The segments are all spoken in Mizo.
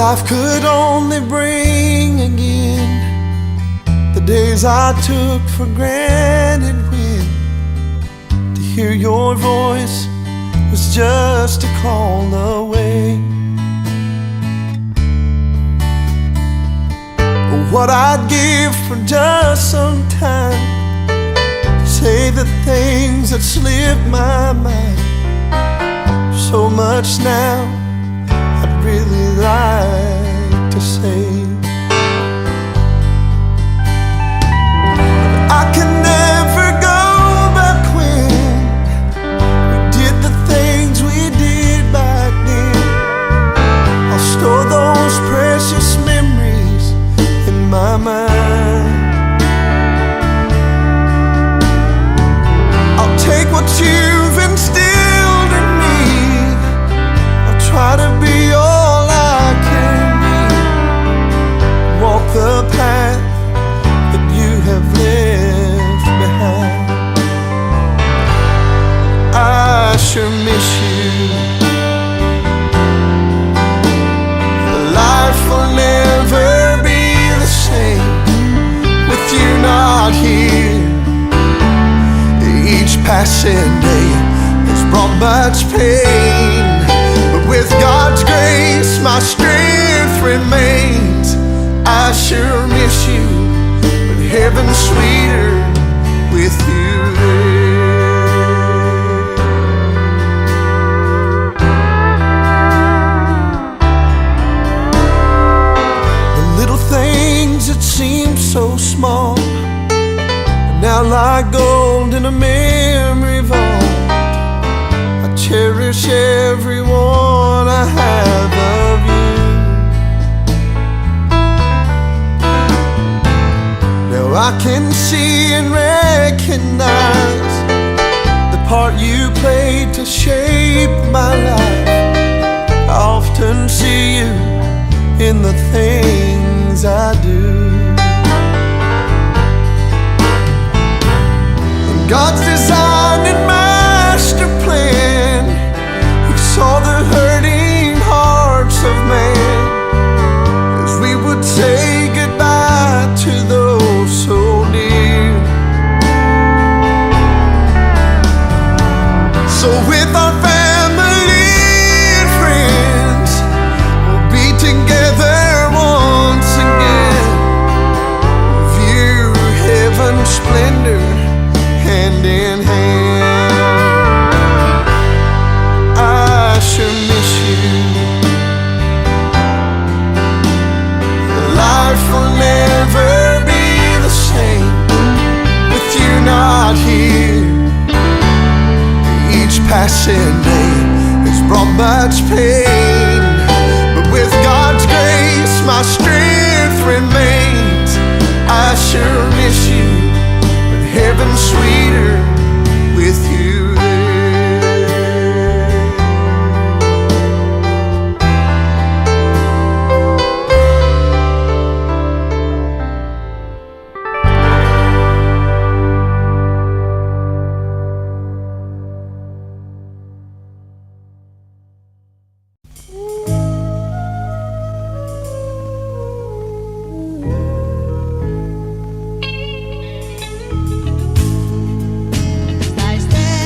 Life could only bring again the days I took for granted when to hear your voice was just a call away. What I'd give for just some time to say the things that slipped my mind. So much now I'd really like to say. I can never go back when we did the things we did back then. I'll store those precious memories in my mind. I'll take what you've instilled in me. I'll try to be all I can be. Walk the path that you have left behind. I sure miss you. Life will never be the same with you not here. Each passing day has brought much pain, but with God's grace, my strength remains. I sure miss you, but heaven's sweeter with you there. The little things that seem so small are now like gold in a memory vault. I cherish every one I have of you. Now I can see and recognize the part you played to shape my life. I often see you in the things I do. In God's design and master plan, He saw the hurting hearts of man as we would say goodbye to those so dear. So with our family and friends, we'll be together once again. View heaven's splendor hand in hand. I sure miss you. Life will never be the same with you not here. Each passing day has brought much pain, but with God's grace, my strength remains. I sure miss you, but heaven's sweeter with you there. As I stand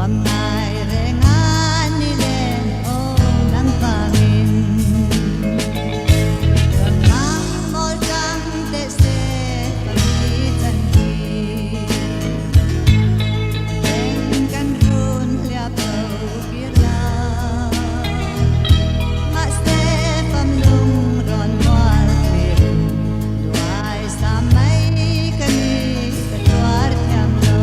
Nuam ngai renga nilen aw nang vangin. Rawn mang mawl chang teh se ka mi chan hi. Eng kan run hliap lo kir la. Mahse fam lung rawn mual thlirin duai sam mai ka ni ka tuar thiam lo.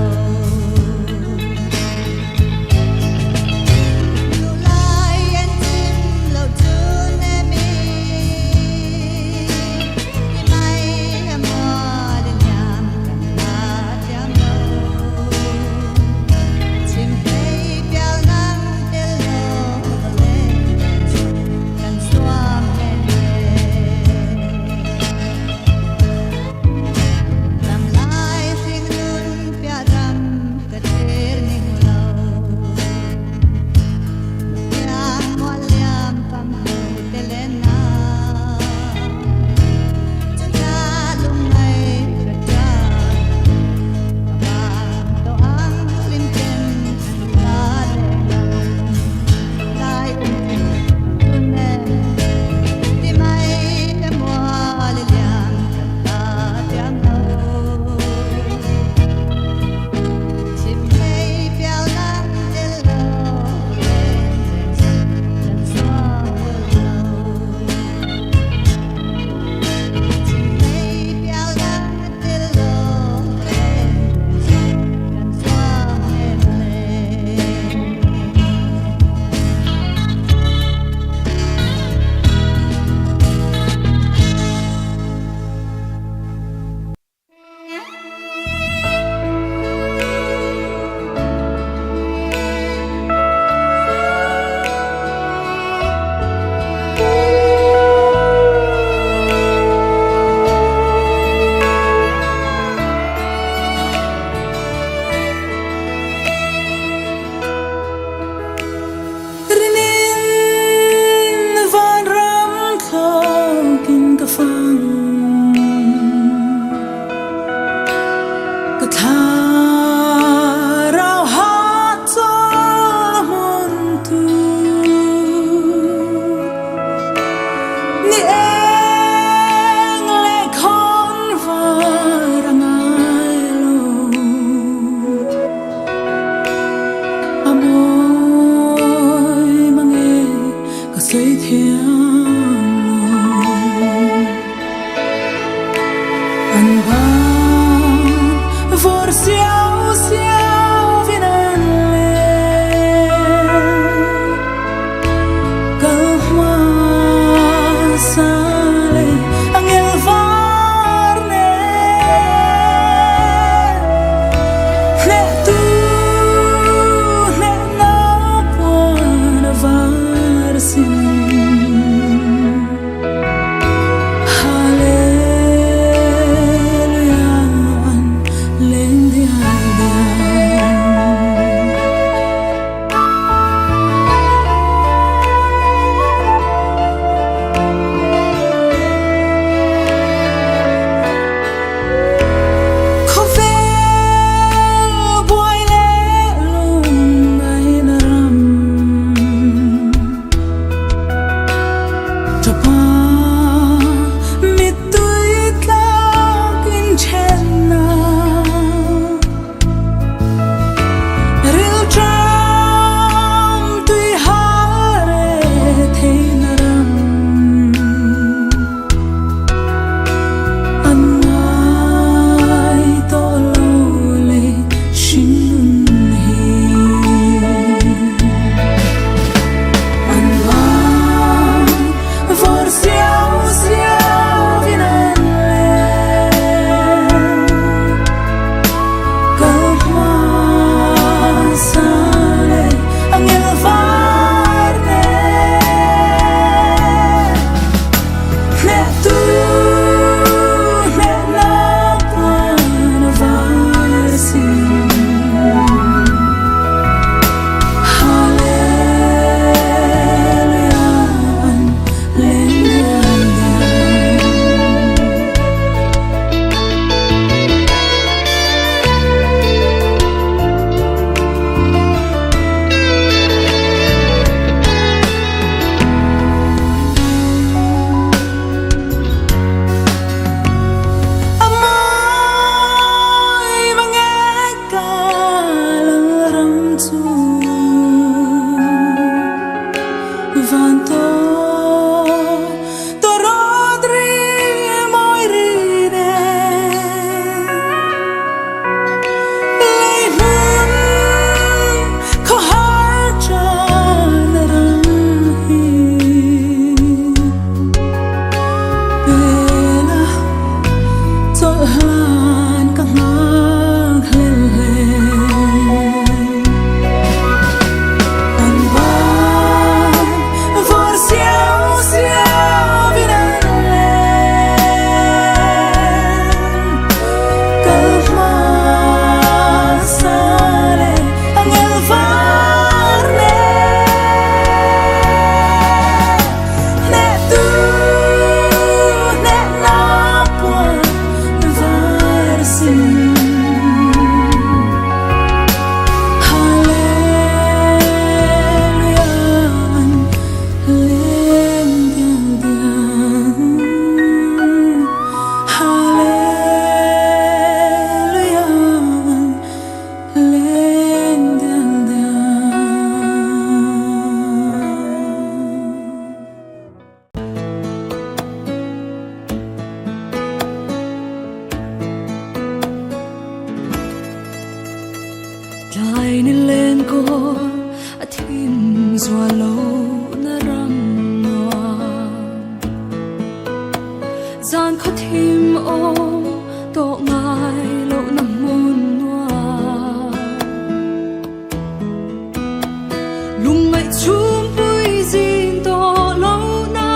Lungngaih chhumpui zin tawh lohna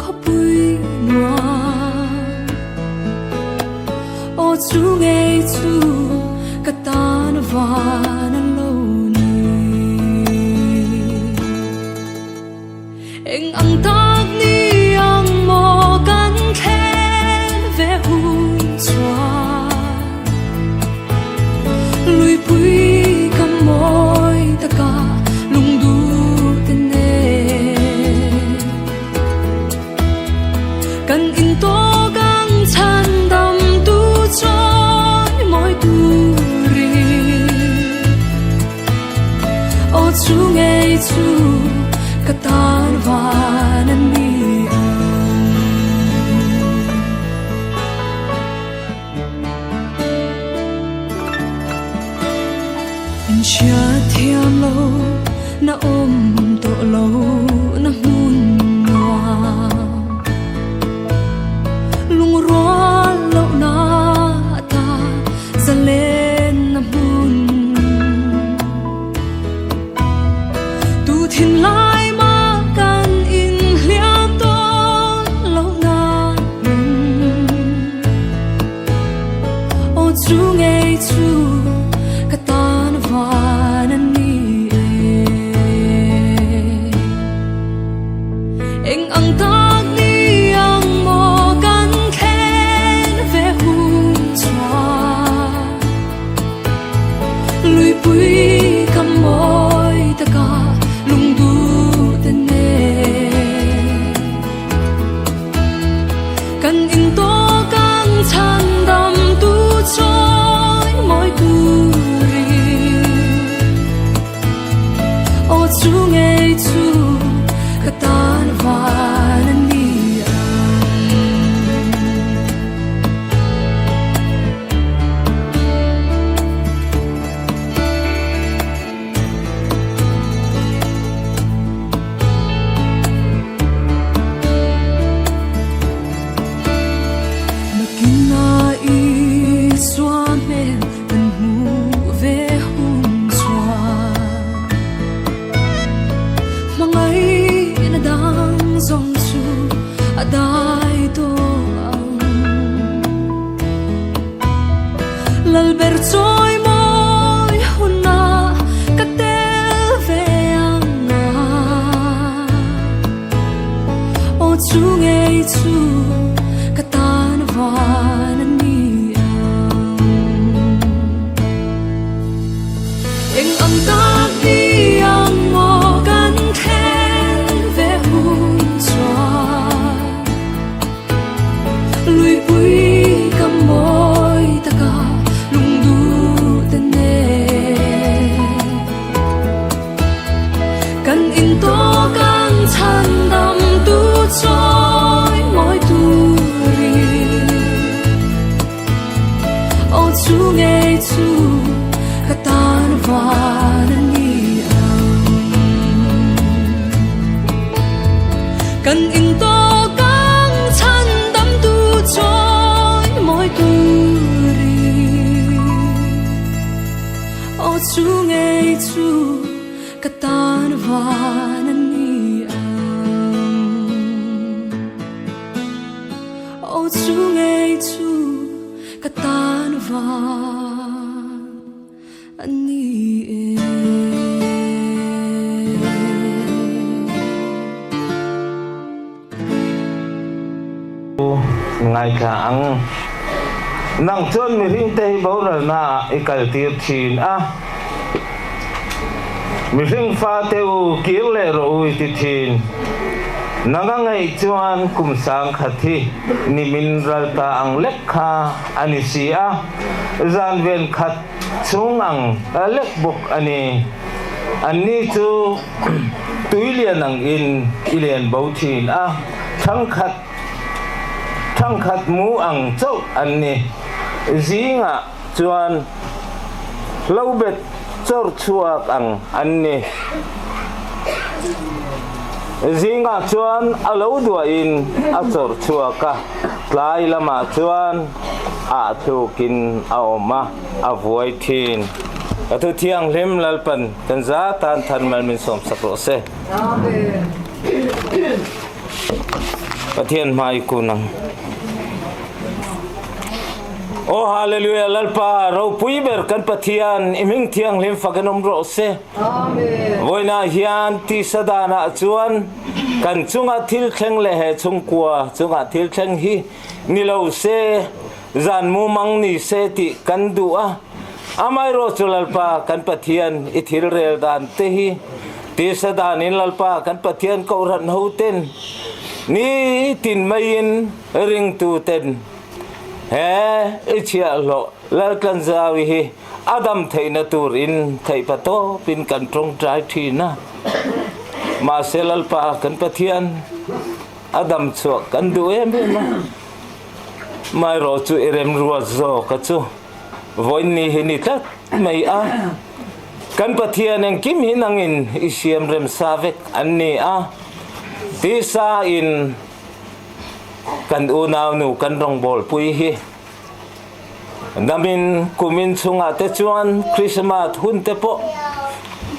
khawpui nuam. Aw chu ngei chu ka tan van an lo ni. Eng ang tak ni ang maw kan thlen ve hun chuan Luipui ka mawi taka lungduh te nen Kan intawk ang chhan dam tu chawi mawi turin Aw chu ngei chu ka tan van a ni ang. In hriat thiam lo na awm tawh lo na hmun nuam Lungrual lohna ata zalen na hmun Tu thinlai mah kan inhliam dawn lohna hmun Aw chu ngei chu ka tan van a ni e. Eng ang tak ni ang maw kan thlen ve hun chuan Luipui ka mawi taka lungduh te nen Kan intawk ang chhan dam tu chawi mawi turin Aw chu ngei chu ka tan van a ni ang. Nakin a Isua hmel kan hmuh ve hun chuan Hmangaihna dang zawng chu a dai tawh ang. Lalber chawi mawi hunah ka tel ve ang a, aw chu ngei chu ka tan van a ni ang. Eng ang tak ni ang maw kan thlen ve hun chuan. Luipui ka mawi taka lungduh te nen Kan intawk ang chhan dam tu chawi mawi turin Aw chu ngei chu ka tan van a ni ang. Kan intawk ang chhan dam tu chawi mawi turin Aw chu ngei chu ka tan van a ni ang. Aw chu ngei chu ka tan van a ni e. Ngaithla ang. Nang chuan mihringte hi boralna ah i kaltir thin a. Mihring fate u kir leh rawh u i ti thin. Nang a ngaih chuan kum sangkhat hi nimin ral ta ang lek kha a ni si a, zan ven khat chhung ang lek bawk a ni. Anni chu tui lian ang in i lian bo thin a, thangkhat thangkhat mu ang chauh an ni. Zingah chuan hlo bet chawr chhuak ang an ni. Zingah chuan a lo duahin a chawr chhuak a, tlai lamah chuan ah thlukin a awm a, a vuai thin. A thu thianghlim Lalpan kan za tan than mal min sawm sak rawh se. Pathian hmai kun ang. Aw Hallelujah Lalpa ropui ber kan Pathian i hming thianghlim fakin awm rawh se. Vawiinah hian tisa danah chuan kan chunga thil thleng leh he chhungkua chunga thil thleng hi ni lo se, zan mumang ni se tih kan duh a. Amaherawhchu chu Lalpa kan Pathian i thil rel dan te hi tisa danin Lalpa kan Pathian kohhran hoten nitin maiin ringtuten he i chhiahhlawh Laltlanzawi hi a dam theihna turin theihpa tawpin kan tawngtai thin a. Mahse Lalpa kan Pathian a dam chhuah kan duh em em a. Maherawh chu i remruat zawk a chu vawiin ni hi ni tlat mai a. Kan Pathian engkim hi nangin i siam remsa vek an ni a. Tisa in kan unaunu kan rawngbawlpui hi Namin kumin chungah te chuan Krismas hun te pawh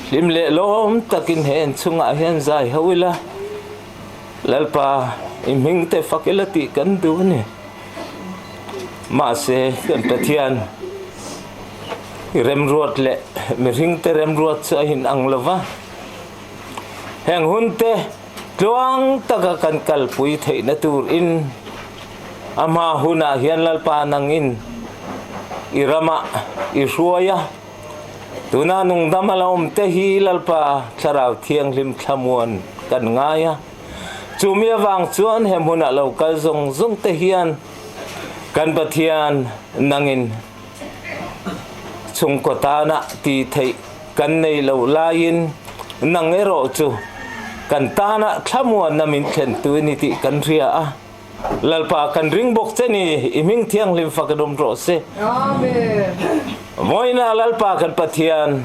hlim leh lawm takin he in chungah hian zai ho ila, Lalpa i hming te fak ila tih kan duh a ni. Mahse kan Pathian i remruat leh mihring te remruat chu a inang lo va, heng hun te tluang taka kan kalpui theihna turin A hma hunah hian Lalpa nangin i ramah i hruai a, tuna nungdam a la awm te hi Lalpa Thlarau Thianghlim thlamuan kan ngai a. Chumi avang chuan he hmunah lo kal zawng zawng te hian kan Pathian nangin chhungkaw tana ti theih kan nei loh laiin nang erawh chu kan tana thlamuanna min thlentu i ni tih kan hria a. Lalpa kan ring bawk che ni, i hming thianghlim fak in awm rawh se. Amen. Vawiina Lalpa kan Pathian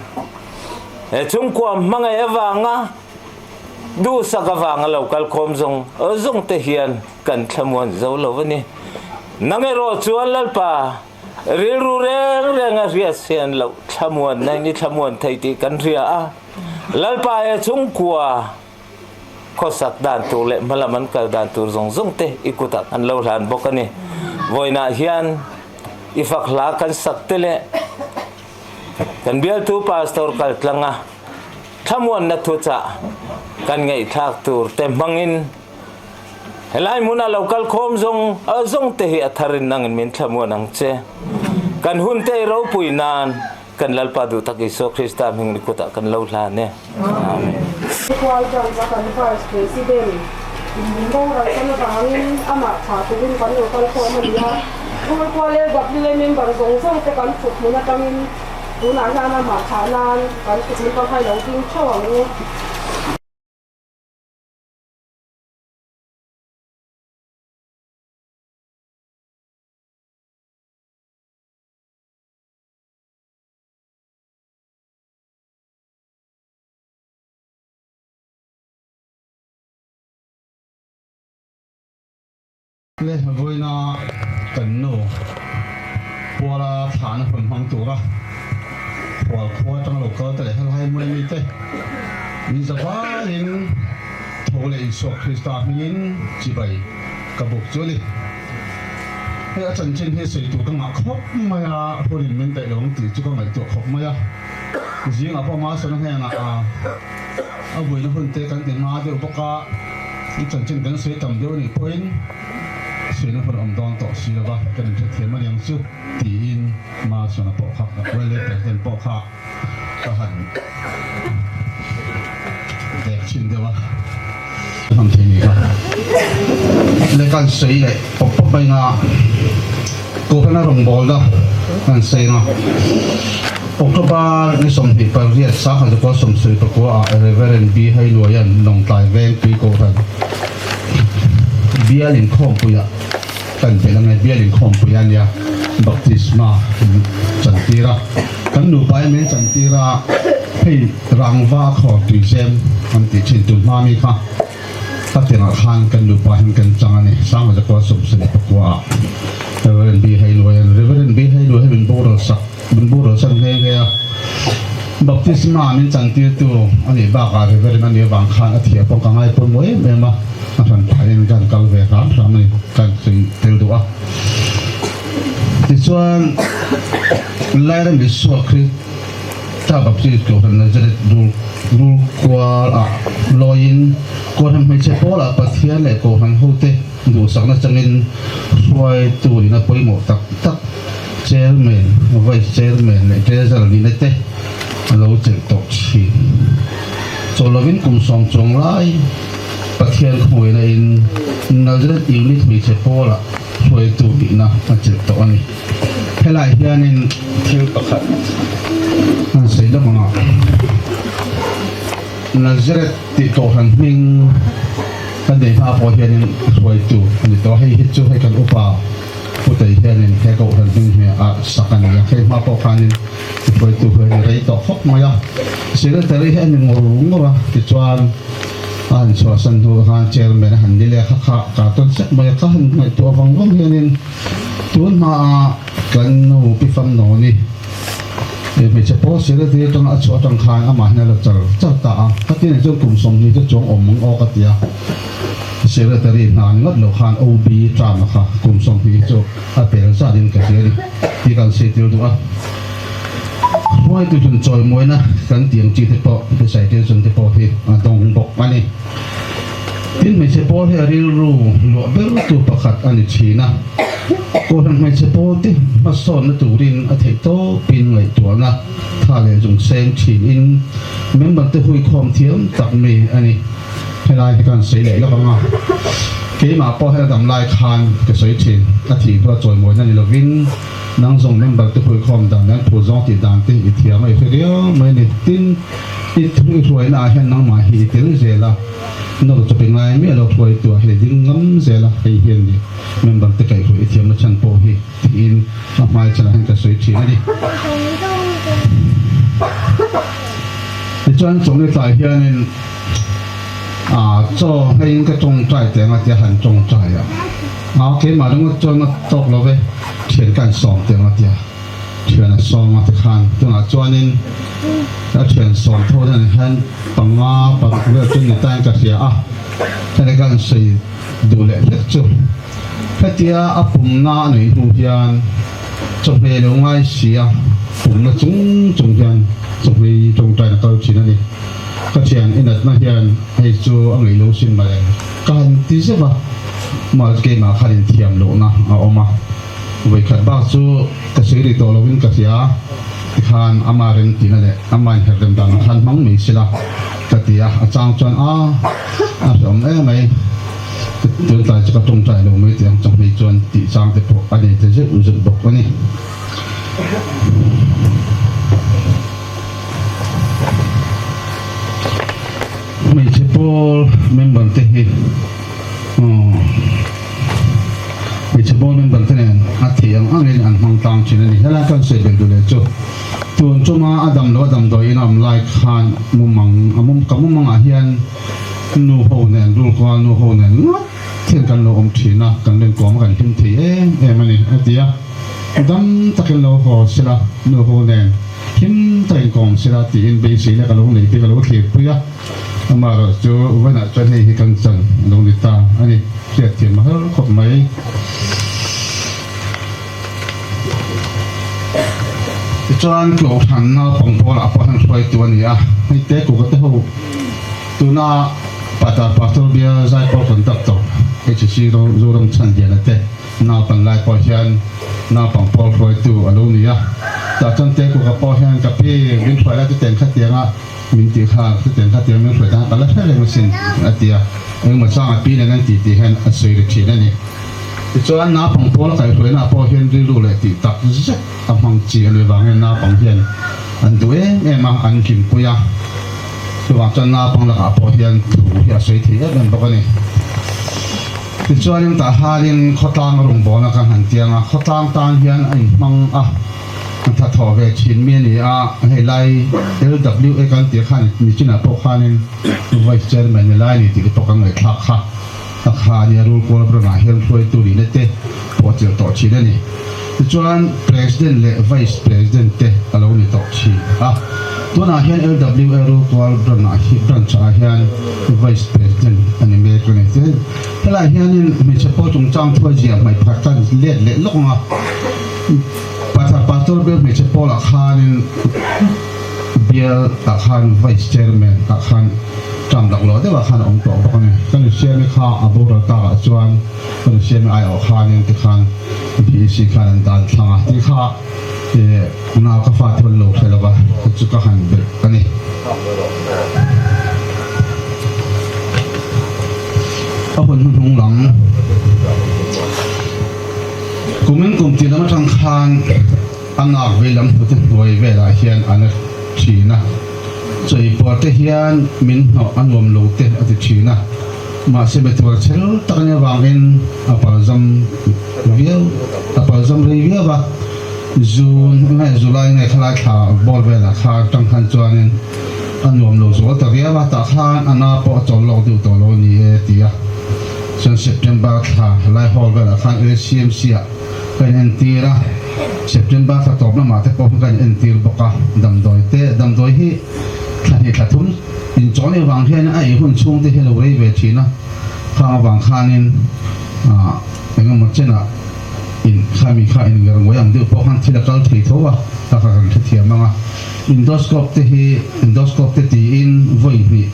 he chhungkua hmangaih avanga duhsak avanga lo kal khawm zawng zawng te hian kan thlamuan zo lo a ni. Nang erawh chuan Lalpa rilru reng reng a hriat sian loh thlamuan na in i thlamuan thei tih kan hria a. Lalpa he chhungkua Khawsak dan tur leh hmalam an kal dan tur zawng zawng te i kutah kan lo hlan bawk a ni. Vawiinah hian i fak hla kan sak te leh kan bialtu pastor kal tlanga thlamuanna thuchah kan ngaihthlak tur te hmangin helai hmuna lo kal khawm zawng zawng te hi a tharin nangin min thlamuan ang che. Kan hun te i ropui nan Kan Lalpa duh tak Isua Krista hming ni kutah kan lo hlan e. Amen. Kual Branch a kan Vice President in min boral san avangin amah thlah turin kan lo kal khawm a ni a. Rualkual LWA member zawng zawng te kan thut hmun atangin tunah hian amah thlah nan kan thut hmun pang kha i lo ding theuh ang u. Le vawiina kan nu puala thlahna hun hmang tura khual khua atanga lo kal te leh helai hmun ami te min zavaiin tho leh Isua Krista hmingin chibai ka buk chu a ni. Hei a chanchin hi sawi tur ka ngah khawp mai a, hunin min daih lo ang tih chu ka ngaihtuah khawp mai a. Zingah pawh Mason-a hnenah a vuina hun te kan ti hma deuh bawk a, i chanchin kan sawi tam deuh anih pawhin sawina hun a awm dawn tawh si lo va, kan inhrethiam aniang chu tiin Mason-a pawh kha railway president pawh kha ka han dek chhin deuh a. Hman thei ni kha le kan sawi leh pawp pawp mai nga Kohhrana rawngbawlna kan sawi anga October ni 28 1979 ah Reverend B Hailuaian Lawngtlai Vengpui Kohhran Bial inkhawmpuiah kan belh ange Bial inkhawmpui a nia Baptisma chantir a kan nupa in min chantir a hei rangva khawr tuizem an tih thin tun hma mi kha ka tirah khan kan nupa hian kan chang a ni Sangvajakua 79 ah Reverend B Hailuai an Reverend B Hailuai hi min boral sak min boral san nghe nghe a. Baptisma min chantirtu a nih bakah Reverend a nih avang khan a thiah pawh ka ngai pawimawh em em a, a hran phahin kan kal ve hram hram a ni, kan sawi tel duh a. Tichuan, Lairam Isua Krista Baptist Kohhran Nazareth rul kual ah lawiin Kohhran hmeichhe pawlah Pathian leh Kohhran hote duhsakna changin hruaitu nihna pawimawh tak tak Chairman, Vice Chairman leh Treasurer nihna te a lo chelh tawh thin. Chaw lovin kum sawm chuang lai Pathian khawngaihna in Nazareth Unit hmeichhe pawlah hruaitu nihna a chelh tawh a ni. Helai hianin thil pakhat an sawi lawk ang a, Nazareth tih kohhran hming kan nei hma pawh hianin hruaitu a ni tawh a, hei hi chu hei kan upa Putei hianin he kohhran hming hi a sak a ni a, hei hma pawh khanin hruaitu hi a ni rei tawh khawp mai a, Secretary hi a ni ngawr ngawr a, tichuan a han chhuahsan hnu khan Chairman a han ni leh kha kha ka tawn sek mai a, ka han ngaihtuah vang vang hianin tun hmaa kan nu Pi Famnawni hmeichhe pawl Secretary atanga a chhuah atang khan amah hian a la char char ta a, ka ti nen chuan kum 20 te chuang awm ang aw ka ti a. Secretary hna ni ngawt loh khan OB term a kha kum 20 chu a pel zat in ka hria a ni tih kan hriat tir duh a. Hruaitu chun chawimawina kan tih ang chi te pawh citation te pawh hi a dawng bawk a ni. Tin hmeichhe pawl hi a rilru luah ber tu pakhat a ni thin a. Kohhran hmeichhe pawl te hmasawnna turin a theih tawpin ngaihtuahna tha leh zung seng thin in member te huikhawm thiam tak mi a ni. Helai hi kan sawi leh lawk ang a, keimah pawh hela dam lai khan ka sawi thin, a thih hnu a chawimawina ni lovin nang zawng member te huikhawm dan leh an phur zawng tih dan te i thiam a i hre riau mai a ni. Tin, i thu i hruaina ah hian nangmah hi i tel zel a, nawr chawp i ngai miah lo hruaitu ah hian i ding ngam zel a, hei hian ni member te kaihhruai i thiamna chhan pawh hi tiin a hmai chhanah hian ka sawi thin a ni. Tichuan chawlhni tlai hianin. A chaw hmeiin ka tawngtai teh ang a tia han tawngtai a, a keimah ringawt chuan a tawk lo ve, thian ka han sawm teh ang a tia thian a sawm a tikhan tunah chuanin a thian sawm tho hian hian panga paruk vel chu ni tain ka hria a, heti ka han sawi duh leh hlek chu hetia a pumna a neih hnu hian chawhmeh lo ngai si a pumna chung chung hian chawhmeh tawngtaina kal thin a ni. Ka thian i natna hian hei chu a ngaih lo sin male. Ka han ti zeuh a, mahse keimah khan inthiam lohna a awm a, vawikhat bak chu ka sawi rih tawh lovin ka hria, tikhan ama remtina leh ama inherh rem dan ang khan hmang mai sela ka ti a, a chang chuan a a hrehawm em mai, tun tlai chu ka tawngtai lo mai tih ang chawhmeh chuan tih chang te pawh a nei ta zeuh zeuh bawk a ni. Hmeichhe pawl member te hi hmeichhe pawl member te nen a thih ang angin an hmang tlang thin a ni. Helai kan sawi belh duh leh chu tun chuma a dam loh a damdawiin a awm lai khan mumang a mum ka mumangah hian nu ho nen rulkual nu ho nen ngawt hian kan lo awm thin a, kan rinkawm a kan hlim thei em em a ni a ti a. Dam takin lo haw sela, nu ho nen him takin kawm sela tiin beiseina ka lo nei te ka lo thlirpui a, amaherawh chu vawiinah chuan hei hi kan chan a lo ni ta a ni, hriatthiam a har khawp mai. Tichuan Kohhran naupang pawlah pawh hian hruaitu a ni a, hei te kuka te ho tuna Patar Pastor Bial Zaipawl Conductor HC Zoram Chhanliana te, Naupang lai pawh hian naupang pawl hruaitu a lo ni a, tah chuan Tekuka pawh hian ka pi min hruai lai chutiang khatianga min tih kha chutiang khatiang min hruai dan ka la hre reng asin a ti a, engemaw changa pi nen an tih tih hian a sawi ri thin a ni. Tichuan naupang pawl kaihhruaina pawh hian rilru leh tih tak zet a hmang chi a ni vangin naupang hian an duh em em a, an hlimpui a, chuvang chuan naupang lakah pawh hian thu hi a sawi thei em em bawk a ni. Tichuanin tah harin khawtlang rawngbawlna kan han tiang a, khawtlang tan hian a inhmang a, tha thawh ve thin mi a ni a, hei lai LWA kan tih khan nichinah pawh khanin Vice Chairman ni lai a ni tih te pawh kan ngaihthlak kha a kha a nia, rul kual ramah hian hruaitu nihna te pawh a chelh tawh thin a ni. Tichuan President leh Vice President te a lo ni tawh thin a. Tunah hian LWA Rukual Branch ah hian Vice President a ni mek a ni. Tin, helaiah hianin hmeichhe pawl chungchang thuai ziah hmaih phar kan let leh lawk ang a. Pathar Pastor Bial hmeichhe pawlah khanin Bial ah khan Vice Chairman ah khan term lak loh deuhah khan a awm tawh bawk a ni. Ka nusiami kha a boral takah chuan ka nusiami aiawh khanin tikhan BEC khan an dan thlang a tih kha nau ka fa thawn lo hre lova chu ka han belh a ni. A hun hnuhnung lam. Kumin kum tih lam atang khan a nak vei lam hnute hnuai velah hian a na thin a, chawipawr te hian min hnawh a nuam lo te a ti thin a, mahse mi tuar chel tak ania vangin a palzam viau a palzam rei viau a, June nge July nge khalai thla bawr velah kha atang khan chuanin a nuam lo zual ta viau a, tah khan a na pawh a chawl lawk deuh tawh lo a ni e ti a. Chuan September thla lai hawl velah khan LCMC ah ka in entir a, September thla tawp lamah te pawh khan ka in entir bawk a, damdawi te, damdawi hi thla hnih thla thum inchawn avang hian a ei hun chhung te hi a lo rei ve thin a, khang avang khanin ah engemaw chenah in khami kha in ngerngawih ang deuh pawh khan thil a kal thei tho a, ka kha kan hrethiam ang a, endoscope te hi endoscope te tiin vawi hnih.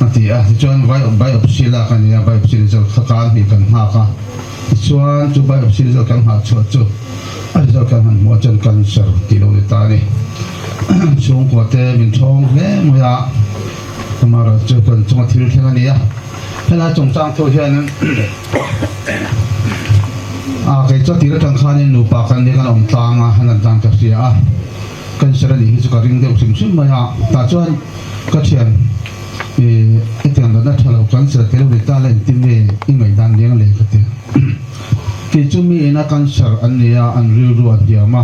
A ti a, tichuan biopsy lak a ni a, biopsy result kha kan hnih kan nghak a, tichuan chu biopsy result kan nghah chhuah chu a result kan han hmuh ah chuan cancer tih lo ni ta a ni. Chhungkua te min thawng hle mai a, amaherawhchu chu kan chunga thil thleng a ni a, helai chungchang thu hianin a kei chu a tir atang khanin nupa kan nia kan awm tlang a, an han tlang ka hria a, cancer a nih hi chu ka ring deuh hrim hrim mai a, tah chuan. Ka thian, i hetiang natna tha lo cancer te lo ni ta la engtin nge i ngaihdan liang le ka ti. Kei chu mi ina cancer an nei a, an rilru a hniam a,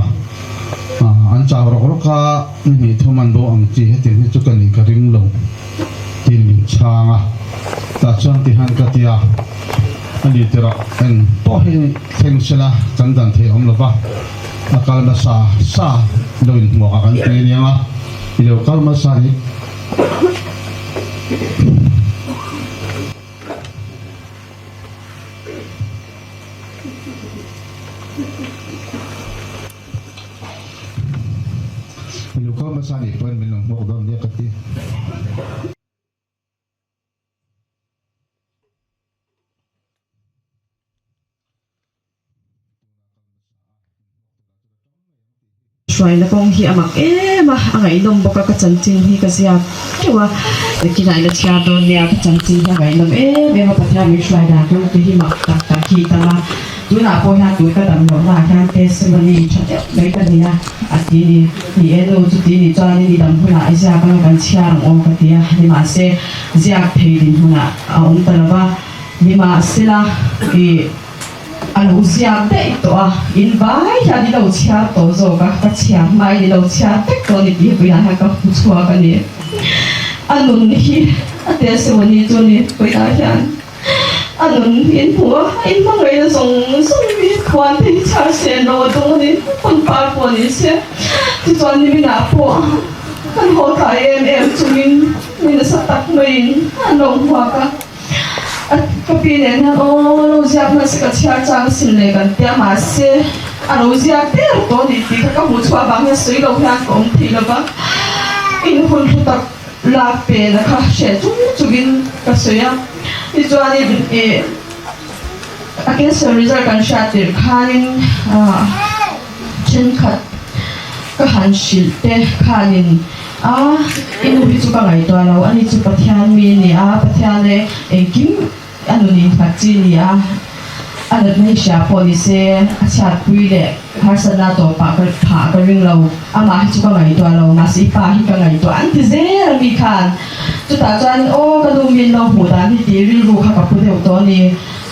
an chau rawk rawk a, ni hnih thum an bo ang chi hetiang hi chu ka nih ka ring lo tiin min chhang a. Tah chuan tihan ka ti a, a ni tirah eng pawh hi thleng sela kan dan thei awm lo va, a kal hmasa sa lo inhmuak a kan ti aniang a. I lo kal hmasa ni. I lo kal hmasa ni pawn min lo hmuak dawn nia ka ti. Hruaina kawng hi a mak em a, a ngaihnawm bawk a, ka chanchin hi ka ziak teuh a, nakinah ila chhiar dawn nia, ka chanchin hi a ngaihnawm em em a, Pathian min hruai dan kawng te hi mak tak tak hi tam a, tunah pawh hian tun ka dam lohna ah hian testimony tha deuh mai ka nei a, a ti ni, ni e nu chuti nih chuanin i dam hunah i ziak anga kan chhiar ang aw ka ti a, nimahse ziak thei dinhmunah a awm ta lo va, nimahsela ih. A lo ziak daih tawh a, in vai hian i lo chhiar tawh zawk a, ka chhiar hmain i lo chhiar vek tawh a ni tih puiah hian ka hmu chhuak a ni. A nun hi a testimony chu a ni puiah hian a nun in hmu a, in hmangaihna zawng zawng hi khuan te hi chhiar sen lo a dawng a ni, pawngpar pawh ni se. Tichuan niminah pawh kan haw tlai em em chungin mi nasa tak maiin an lo hmuak a. A ka pi nen hian aw lo ziak hman se ka chhiar chang asin le kan tia mahse a lo ziak der tawh a ni tih kha ka hmuh chhuah avang hian sawi lo hian ka awm thei lo va, in hun hlu tak lak pena kha hreh chung chungin ka sawi a, tichuanin ih a cancer result kan hriat tirh khanin ah thenkhat ka han hrilh te khanin. A, i nu hi chu ka ngaihtuah lo, ani chu Pathian mi a ni a, Pathian e engkim a nun innghat chi a ni a, a natna hi hria pawh ni se, a chhiatpui leh harsatna tawpah ka phah ka ring lo, amah hi chu ka ngaihtuah lo, mahse i pa hi ka ngaihtuah an ti zel a mi khan. Chutah chuanin aw ka nu min lo hmuh dan hi tih rilru kha ka pu deuh tawh a ni.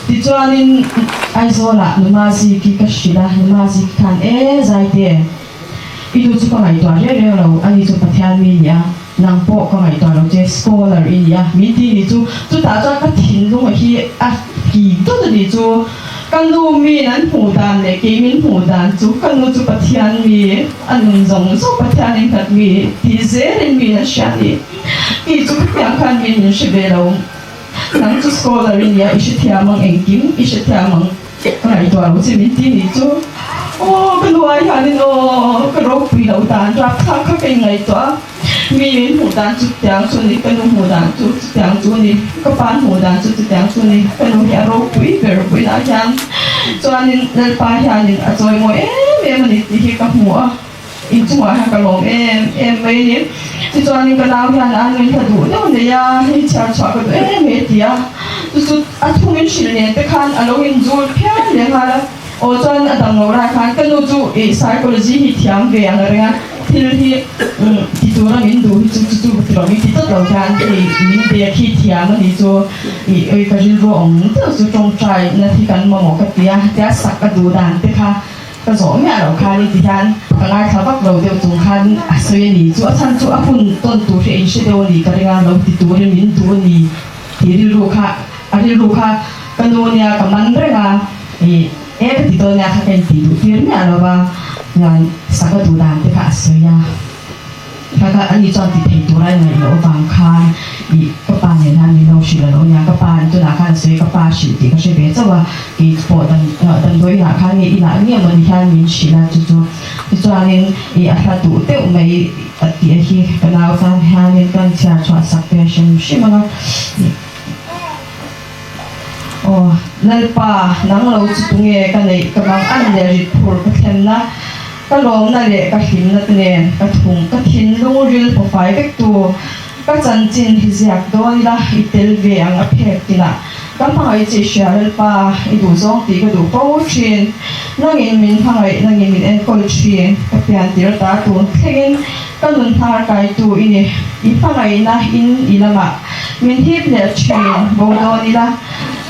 Tichuanin Aizawlah Numazi-ki ka hrilh a, Numazi-ki khan e Zaite, I nu chu ka ngaihtuah reng reng lo, ani chu Pathian mi ni a, nang pawh ka ngaihtuah lo che, scholar i ni a, min ti ni chu, chutah chuan ka thinlung hi a ki dawt a ni chu. Ka nu miin an hmuh dan leh kei min hmuh dan chu ka nu chu Pathian mi, a nun zawng zawng Pathian in nghat mi tih zelin miin an hria a ni. Kei chu khatiang khan miin min hre ve lo. Nang chu scholar i nia, i hrethiam ang engkim i hrethiam ang ka ngaihtuah lo che min ti nih chu. Aw ka nu ai hianin aw ka ropui lo dan rapthlak kha ka inngaihtuah a. Mi min hmuh dan chu chutiang chu a ni, ka nu hmuh dan chu chutiang chu a ni, ka pa hmuh dan chu chutiang chu a ni, ka nu hi a ropui ber vawiinah hian chuanin Lalpa hianin a chawimawi em em a ni tih hi ka hmu a, inchungah hian ka lawm em em mai a ni. Tichuanin ka nau hian a nuin hla duh deuh nei a, hei chhiar chhuah ka duh em em a ti a, chu chu a thungin hrilh nen te khan a lo inzul phian leh nghal a. Aw chuan a dang lo lai khan ka nu chu ih psychology hi thiam ve ang reng a, thil hi ti tura min duh hi chu chu chu ti lo min ti tawt lo hian hei min bek hi thiam a ni chu ih oi ka rilru awm deuh chu tawngtai na hi kan mamawh ka ti a, tia sak a duh dan te kha ka zawh miah loh khan i ti hian ka ngaithla vak lo deuh chung khan a sawi a ni chu a chhan chu a hun tawn tur hi a inhre deuh a ni ka ring a, lo ti turin min duh a ni tih rilru kha a rilru kha ka nu nia ka man reng a. Ih, e ka ti dawn nia kha ka intih duh tir miah lo va, chuan saka duh dan te kha a sawi a, kha kha ani chuan ti thei tura i ngaih loh avang khan ih ka pa nen hian min lo hrilh a lo nia, ka pa in tunah khan a sawi a, ka pa hrilh tih ka hre ve chauh a, kei pawh dan damdawi inah khan nge inah nge mawni hian min hrilh a chu chu tichuanin ih a hla duh deuh mai a tih a hi ka nau tan hianin ka chhiar chhuah sak ve hrim hrim ang a ih. Aw Lalpa, nang lo chu tunge ka neih ka bang an leh rit phur ka thlenna, ka lawmna leh ka hlimna te nen ka thung ka thinlung ril pawfai vek tu, ka chanchin hi ziak dawn ila i tel ve ang a phek tinah ka hmangaih che hria Lalpa, i duh zawng tih ka duh fo thin, nangin min hmangaih nangin min enkawl thin, ka pian tir ata tun thlengin ka nun hnar kaitu i ni, i hmangaihna in i lamah. Min hip leh thin bo dawn ila,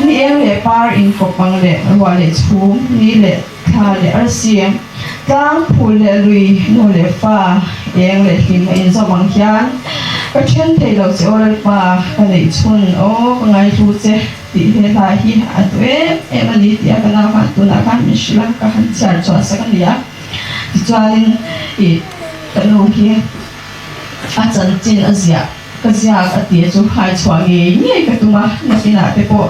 ni eng leh par inkawp ang leh ruah leh chhum, ni leh thla leh arsi, tlang phul leh lui, nu leh fa, eng leh hlim a inzawm ang hian ka then thei lo che aw Lalpa, ka neih chhun aw ka ngaihlu che tih he hla hi a duh em em a ni tih a ka nau khan tunah khan min hrilh a, ka han chhiar chhuah sak a ni a. Tichuanin ih ka nu hi a chanchin a ziah. Ka ziak a tih chu hai chhuah ngei ngei ka tum a, nakinah te pawh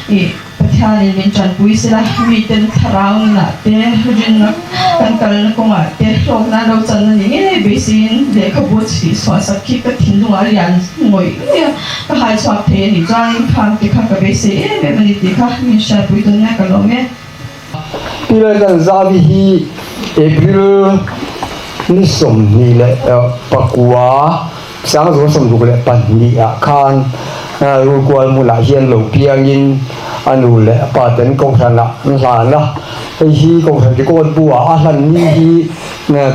ih Pathianin min tanpui sela, miten thlarau nunah te rinna kan kalna kawngah te hlawkna lo chan a ni ngei beiseiin lehkhabu chhih chhuah sak khi ka thinlungah a lian ngawih ngawih a, ka hai chhuak thei a nih chuanin khang te kha ka beisei em em a ni tih kha min hriatpui dawn nia ka lawm e. Pi Laldanzavi hi April ni 28 2062 ah khan Rulkual hmunah hian lo piangin a nu leh a pa ten kohhranah an hlan a, hei hi kohhran record bu ah a hlan ni hi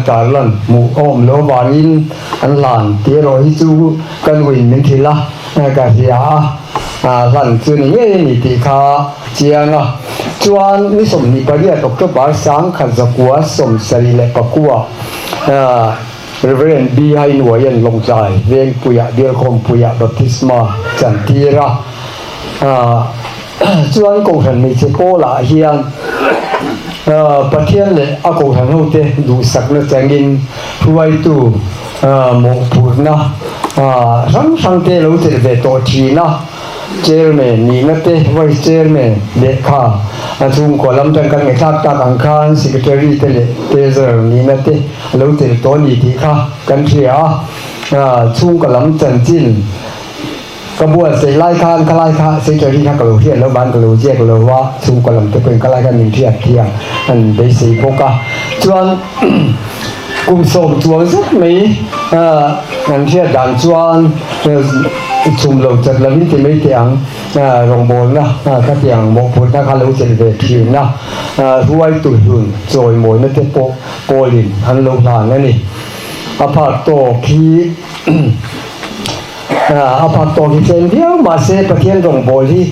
tarlan hmuh a awm loh avangin an hlan tih erawh hi chu ka nuin min hrilh a, ka hria a, hlan chu ni ngei a ni tih kha chiang a. Chuan ni 28 October 1979 Rev. B. Hainuaia'n Lawngtlai Vengpuiah Bialkhawmpuiah Baptisma chantir a, chuan Kohhran Hmeichhe Pawlah hian Pathian leh a Kohhran hote duhsakna changin hruaitu mawhphurhna hrang hrangte lo chelh ve tawh thin a. Chairman nihna te, Vice Chairman lehkha a chhungkua lam tan kan ngaihthlak tak ang khan Secretary te leh Treasurer nihna te a lo tel tawh a ni tih kha kan hria a. Chhungkaw lam chanchin ka buatsaih lai khan khalai kha Secretary kha ka lo hriat loh vang ka lo ziak lo a, chhungkaw lam te pawhin khalai khan min hriat thiam an beisei bawk a. Chuan Kum sawm chuang zet mai an hriat dan chuan chhum lo chat lovin ti mai teh ang, rawngbawlna kha tiang mawhphurhna kha lo chelh ve thin a, hruaitu hlun chawimawina te pawh pawlin an lo hlan a ni. A phak tawk hi a phak tawk hi tlem viau mahse Pathian rawngbawl hi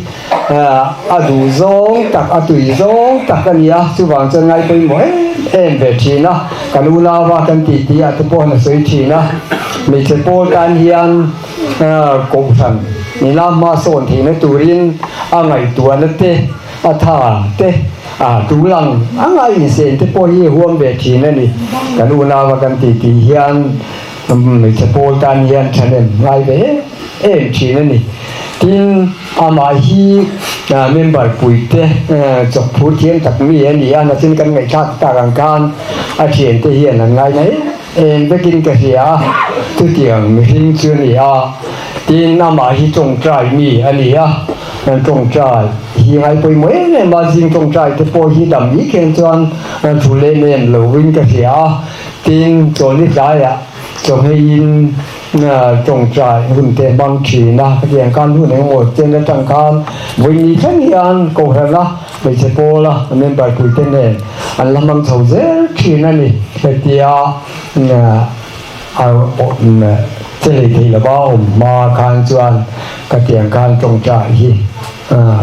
A duh zawng tak, a tui zawng tak a ni a, chuvang chuan ngai pawimawh em em ve thin a, kan unauva kan tih tih ah te pawh han sawi thin a, hmeichhe pawl tan hian kohhran nila hma sawn theihna turin a ngaihtuahna te. a tha te a tul ang ang a insen te pawh hi huam ve thin a ni. Kan unau a kan tih tih hian hmeichhe pawl tan hian thahnem ngai ve em em thin a ni. Tin, amah hi member puite chawkphur thiam tak mi a ni a, nachin kan ngaihthlak tak ang khan a thiante hian an ngaina em em vekin ka hria a, chutiang mihring chu a ni a. Tin, amah hi tawngtai mi a ni a, tawngtai hi ngai pawimawh em em a, zing tawngtai te pawh hi dam ni khen chuan thu lem em lovin ka hria a. Tin, chawlni tlaiah chawhmeiin tawngtai hun te hmang thin a, hetiang khan hun engemaw chen atang khan vawi ni thleng hian Kohhrana hmeichhe pawla member puite nen an la hmang chho zel thin a ni. Hetia che lei theih lova awm hma khan chuan khatiang khan tawngtai hi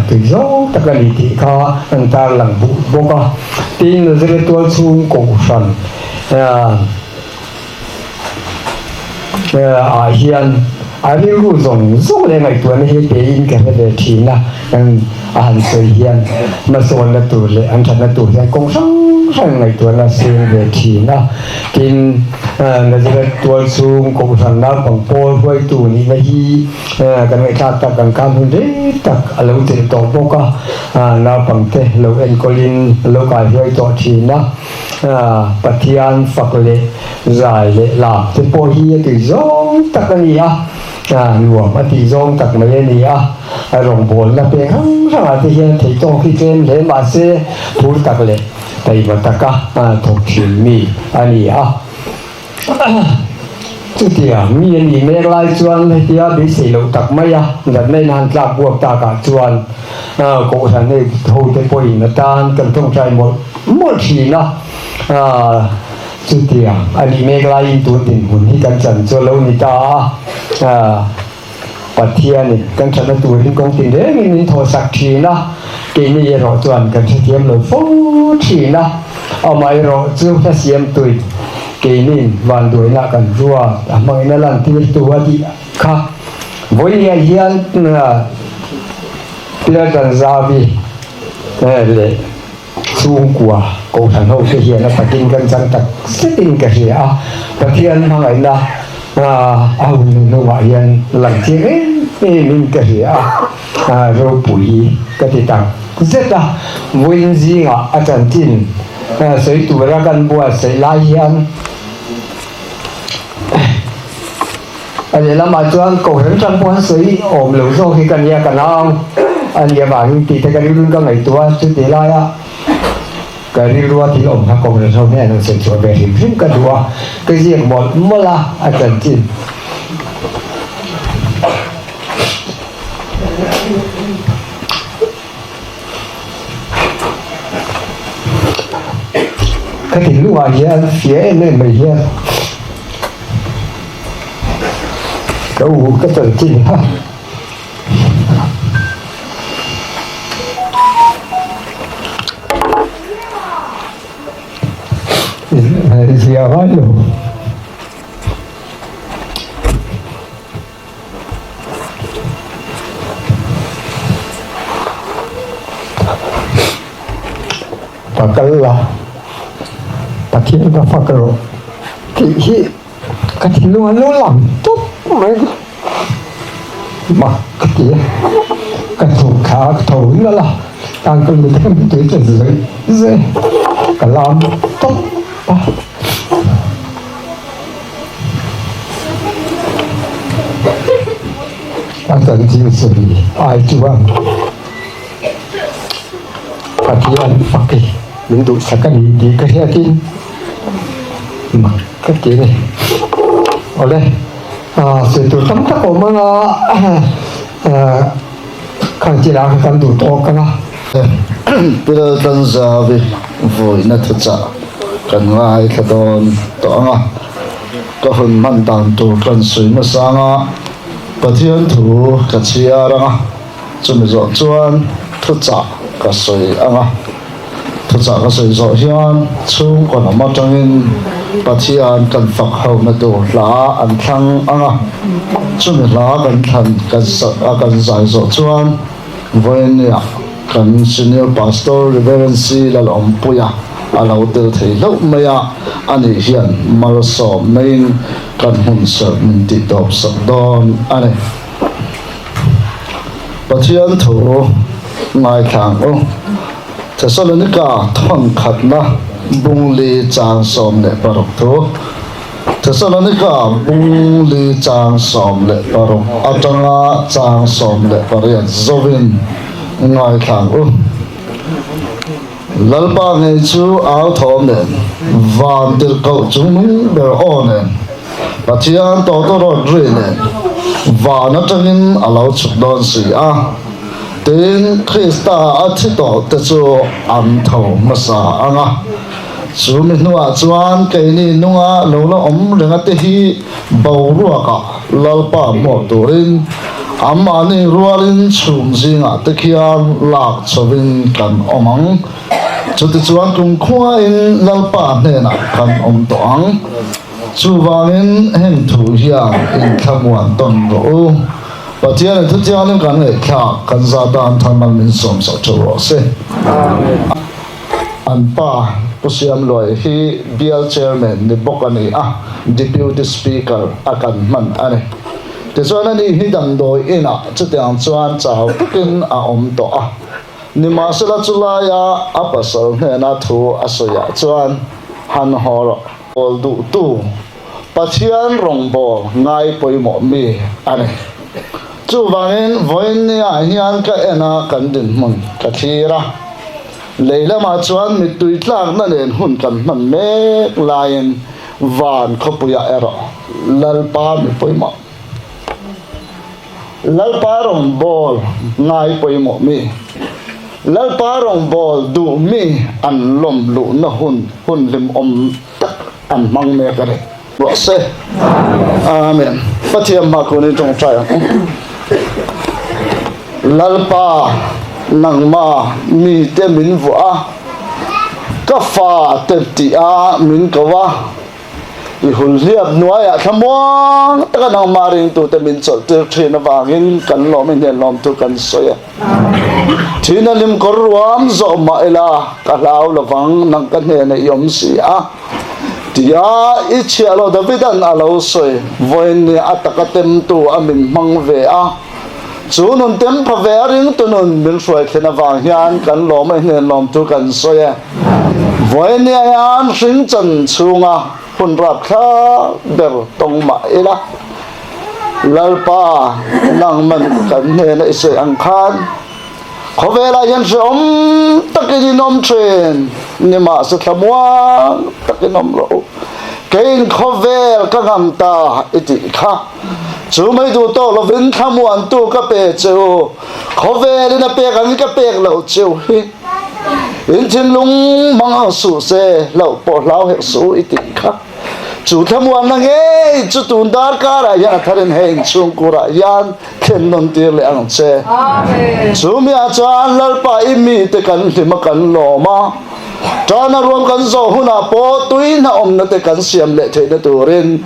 tui zawng tak a ni tih kha an tarlang bawk a. Tin, Nazareth tualchhung Kohhran ah hian a rilru zawng zawng leh ngaihtuahna hi pein ka hre ve thin a, kan a han sawi hian hmasawnna tur leh an thatna tur hian kawng hrang hrang ngaihtuahna a seng ve thin a. Tin, Nazareth tualchhung Kohhran naupang pawl hruaitu nihna hi kan ngaihthlak tak ang khan hun rei tak a lo chelh tawh bawk a, naupangte lo enkawlin a lo kaihruai tawh thin a. Pathian fak leh zai leh lam te pawh hi a tui zawng tak a ni a, nuam a tih zawng tak mai a ni a, a rawngbawlna peng hrang hrangah te hian theih tawk hi tlem hle mahse phur tak leh taima taka thawk thin mi a ni a. Chutia mi a nih mek lai chuan hetia beisei loh tak mai a natna in han tlak buak takah chuan Kohhran hei hote pawhin atan kan tawngtai mawlh mawlh thin a. Chutia a nih mek laiin tun dinhmun hi kan chan chu a lo ni ta a. Pathianin kan thatna turin kawng tin rengin min thawhsak thin a, keini erawh chuan kan hrethiam lo fo thin a. Amaherawh chu hla siamtuin keinin vanduaina kan ruat a hmangin a lantirtu a tih kha vawinia hian Piladan Zavi leh chhungkua Kohhran ho te hian a takin kan chang tak zetin ka hria a, Pathian hmangaihna a hun hnungah hian lang chiang em emin ka hria a, ropui ka ti tak zet a, vawiin zingah a chanchin sawi tura kan buatsaih lai hian a lehlamah chuan Kohhran tang pawh an sawi awm lo zawk hi ka nia ka nau a nih avangin tih te ka rilruin ka ngaihtuah a, chutih laia ka rilrua thil awm kha Kohhran ho hian an sawi chhuah ve hrim hrim ka duh a, ka ziak mawlh mawlh a, a chanchin. Ka thinlungah hian fiah em em mai hian ka u ka chanchin kha zia ngai lo. Ka kal la, Pathian ka fak rawh tih hi ka thinlung a lo lang tawp mai mak ka ti a, ka thawk thla a, ka tho nalh a, tan ka lut a ka mittui ka zawih zawih a, ka lam tawp a. A chanchin sawi ai chuan Pathian fak hi min duhsak a ni tih ka hriatin mak ka ti a ni. Awle, sawi tur tam tak awm ang a, khang chi lah kha kan duh tawk ang a. Pilal Tanzavi vawiina thuchah kan ngaithla dawn tawh ang a, ka hun hman dan tur kan sawi hmasa ang a, Pathian thu ka chhiar ang a, chumi zawh chuan thuchah ka sawi ang a, thuchah ka sawi zawh hian chhungkaw lam atangin Pathian kan fak hona tur hla an thlang ang a, chumi hla kan thlan kan zai zawh chuan Vawinia. kan Senior Pastor Reverend C Lalawmpuia a lo tel thei hlauh mai a, ani hian malsawm maiin kan hmun serh min tih tawp sak dawn a ni. Pathian thu ngaithlang u. Thesalonika thawnkhatna bungli chang 16 thu. Thesalonika bungli chang 16 atanga chang 18 zovin ngaithlang u. Lalpa ngei chu au thawm nen, van tirhkoh chungnung ber aw nen, Pathian tawtawrawt ri nen van atangin a lo chhuk dawn si a, tin, Krista a thi tawh te chu an tho hmasa ang a. Chu mi hnuah chuan keini nunga lo la awm renga te hi boruakah Lalpa hmuh turin anmahni rualin chhum zingah te khian lak chhovin kan awm ang. Chutichuan kumkhuain Lalpa hnenah kan awm tawh ang. Chuvangin heng thu hian inthlamuan tawn rawh u. Pathianin thutiangin kan ngaihthlak kan za tan thalmal min sawm sak theuh rawh se. An pa Pu Siamluai hi Bial Chairman ni bawk a ni a, Deputy Speaker a kan hman a ni. Tichuan ani hi damdawi inah chutiang chuan chau takin a awm tawh a. Nimahsela chulaia a pasal hnena thu a sawiah chuan han haw rawh. Pawl duhtu Pathian rawngbâwl ngai pawimawh mi a ni. Chuvangin vawiinniah hian ka en a, kan dinhmun ka thlir a. Lei lamah chuan mittui tlakna nen hun kan hman mek laiin van khawpuiah erawh Lalpa mi pawimawh, Lalpa rawngbâwl ngai pawimawh mi, Lalpa rawngbâwl duh mi an lawm luhna hun hun hlimawm tak an hmang mek a ni. Rawh se. Amen. Pathian hma kun in tawngtai ang u. Lalpa nangma mi te min vuah a, ka fa te tih a min ko a, i hul hliap hnuaiah thlamuang taka nangmah ringtute min chawlh tir thin avangin kan lawm i hnen lawmtu kan sawi a. Thina lim kawr ruam zawh mah ila ka hlau lovang nang ka hnena i awm si a tia i chhiah lo Davidan a lo sawi vawiin ni a taka temtu a min hmang ve a chu nun tem pha ve a ringtu nun min hruai thlen avang hian kan lawm a i hnen lawmtu kan sawi e vawiin ni ah hian hring chan chhunga hun rapthlak ber tawng mah ila Lalpa, nangman kan hnena i sawi ang khan khawvelah hian hrehawm takin in awm thin, nimahse thlamuang takin awm rawh u. Keiin khawvel ka ngam ta i tih kha. Chu mai duh tawh lovin thlamuantu ka pe che u, khawvelin a pek angin ka pek loh che u hi. In thinlung hmang ang suh se, hlauh pawh hlau hek suh u i tih kha. Chu thlamuanna ngei chu tun darkarah hian a tharin hei inchhungkurah hian thlen nawn tir leh ang che. Chu miah chuan Lalpa i mite kan hlim a kan lawm a, tana ruam kan zawh hunah pawh tui hna awmna te kan siam leh theihna turin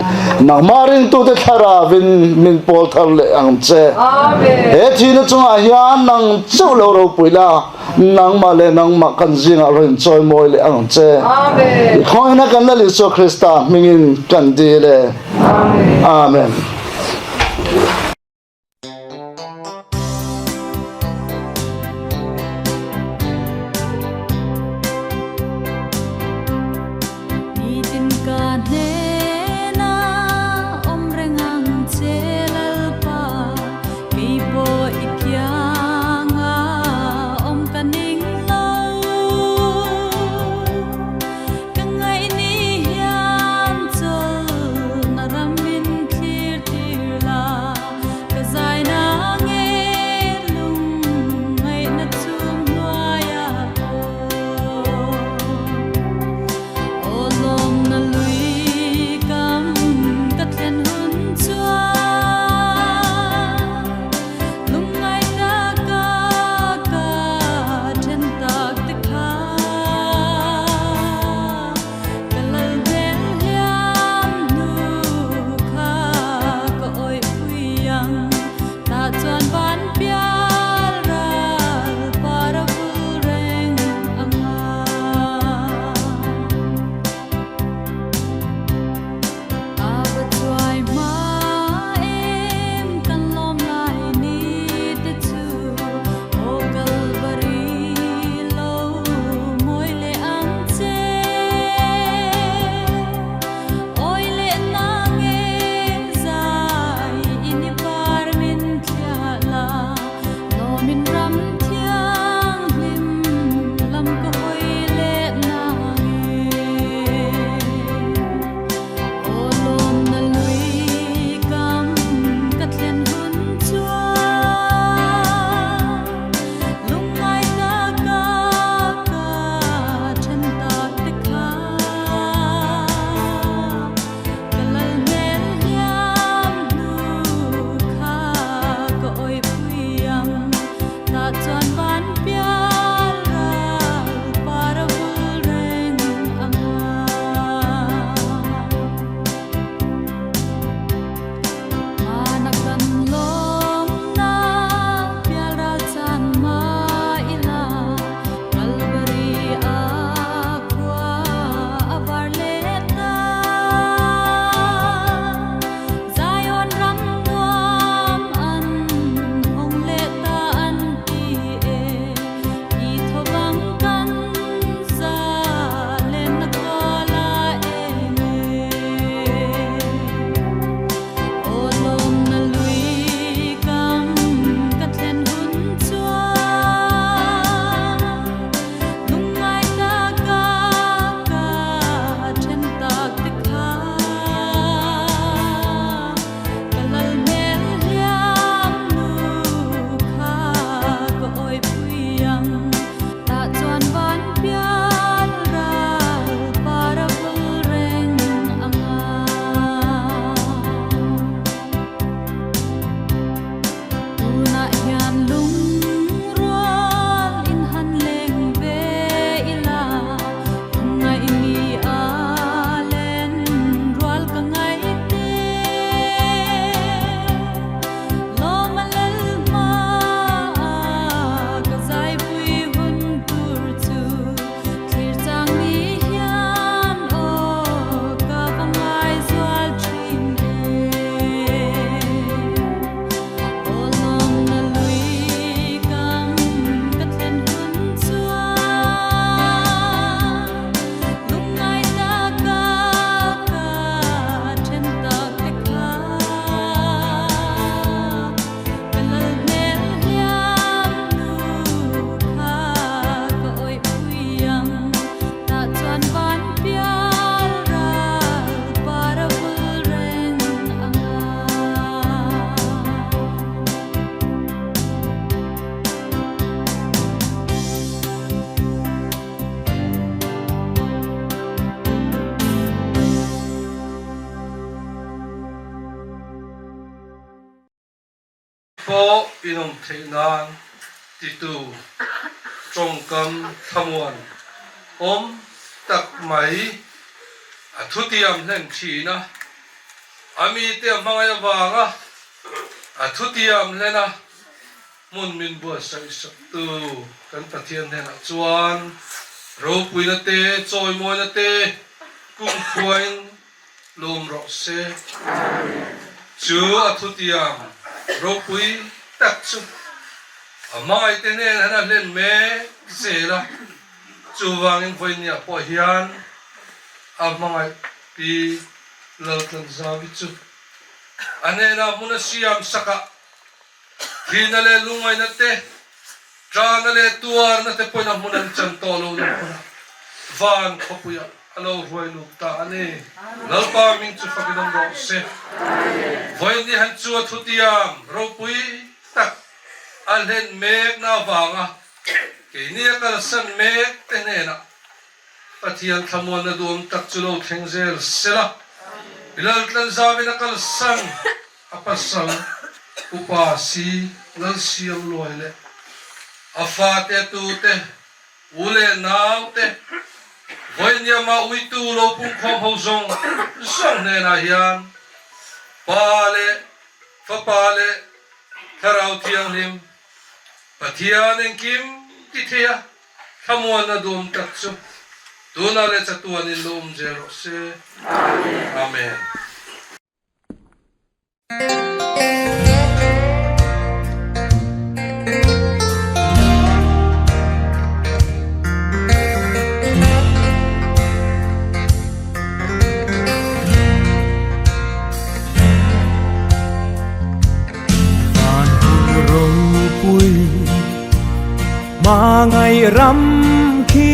nangmah ringtute thlarauin min pawl thar leh ang che. He thihna chungah hian nang chauh lo ropui la. Nangmah leh nangmah kan zingah rawn chawimawi leh ang che. I khawngina kan Lal Isua Krista hmingin kan dil e. Amen. Nitin ka hnena awm reng ang che Lalpa. Kei pawh i kiang a awm ka ning lo. Ka ngaih ni hian chawlhna ram min thlir tir la, ka zai na. pawh in awm theih nan titu tawngkam thlamuan awm tak mai a thutiam hlen thin a, a mite a hmangaih avanga a thutiam hlen a hmun min buatsaih saktu kan Pathian hnenah chuan ropuina te, chawimawina te kumkhuain lawm rawh se. Chu a thutiam ropui tak chu a hmangaihte hnen han a hlen mek zel a, chuvangin vawinia pawh hian a hmangaih Pi Laltlanzavi chu a hnenah hmun a siam sakah thihna leh lungngaihna te, ṭahna leh tuarna te pawhin a hmun an chan tawh lo na hmunah van khawpuiah a lo hruai lut ta a ni. Lalpa hming chu fakin awm rawh se. Vawiin han chu a thutiam ropui tak a hlen mekna avanga keini a kalsan mek te hnenah Pathian thlamuanna duam tak chu lo thleng zel sela, Laltlanzavin a kalsan a pasal upa si Lalsiam Luai leh a fate tute, u leh naute, vawiiniama uitu lo pungkhawm ho zawng zawng hnenah hian Pa leh Fapa leh Thlarau Thianghlim Pathian engkim ti thei a, Thlamuanna duam tak chu tunah leh chatuanin lo awm zel rawh se. Amen. Van hun ropui Hmangaih ram khi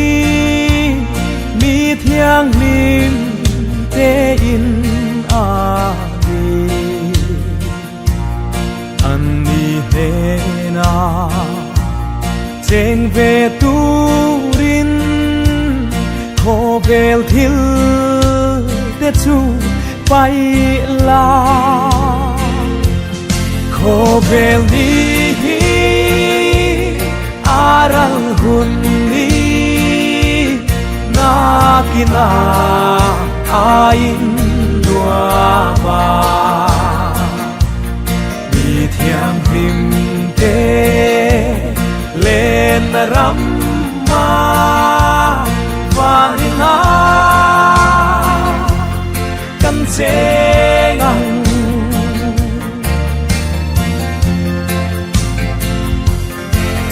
mi thianghlim tein a ni. An ni hnenah cheng ve turin khawvel thil te chu paih la. Khawvel ni hi a ral hun ni nakina a in nuam a mi thianghlim te len ram a vanin a kan cheng ang.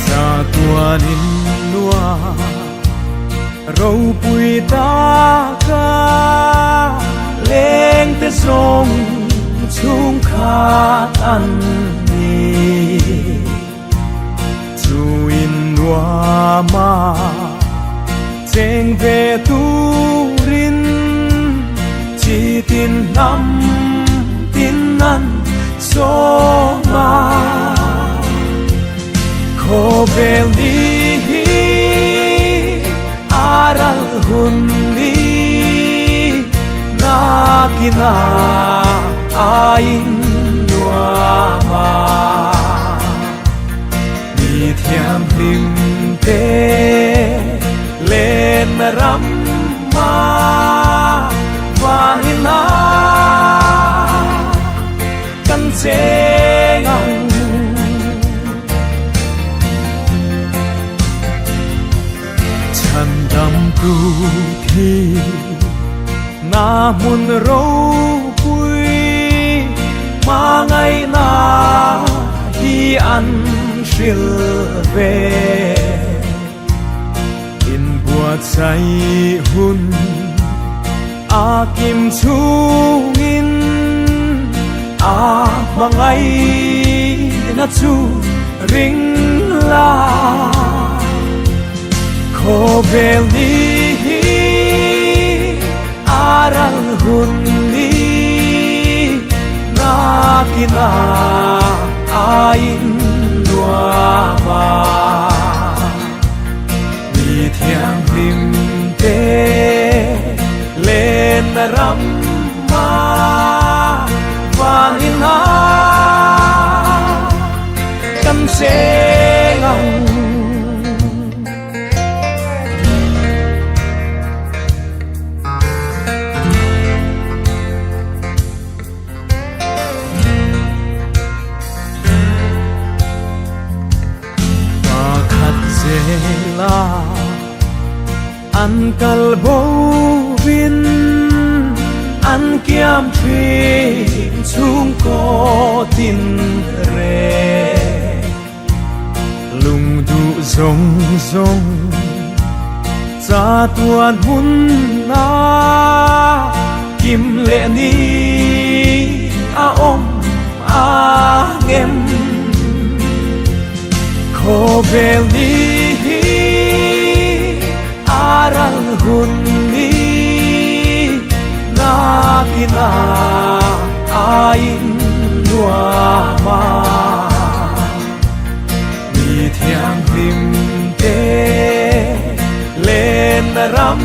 Chatuanin lua ropui taka lengte zawng chhungkhat an ni. Chu in nuama cheng ve turin chi tin hnam tin an sawm a. Khawvel ni hi a ral hun ni nakina a in nuam a. Mi thianghlim te len ram a vahin a kan cheng ang. Chhandam tu thi na hmun ropui hmangaihna hi an hril ve. Inbuatsaih hun a kim chhungin a hmangaihna chu ring la. Khawvel ni hi a ral hun ni nakina a in nuam a. Mi thianghlim te len ram a vanin a. kan cheng ang. Pakhat zela an kal bo vin an kiam thin chhungkaw tin reng lung duh zawng zawng chatuan hmun a kim leh ni a awm ang em. Khawvel ni hi a ral hun ni nakin a in nuam a. Mi thianghlim te len ram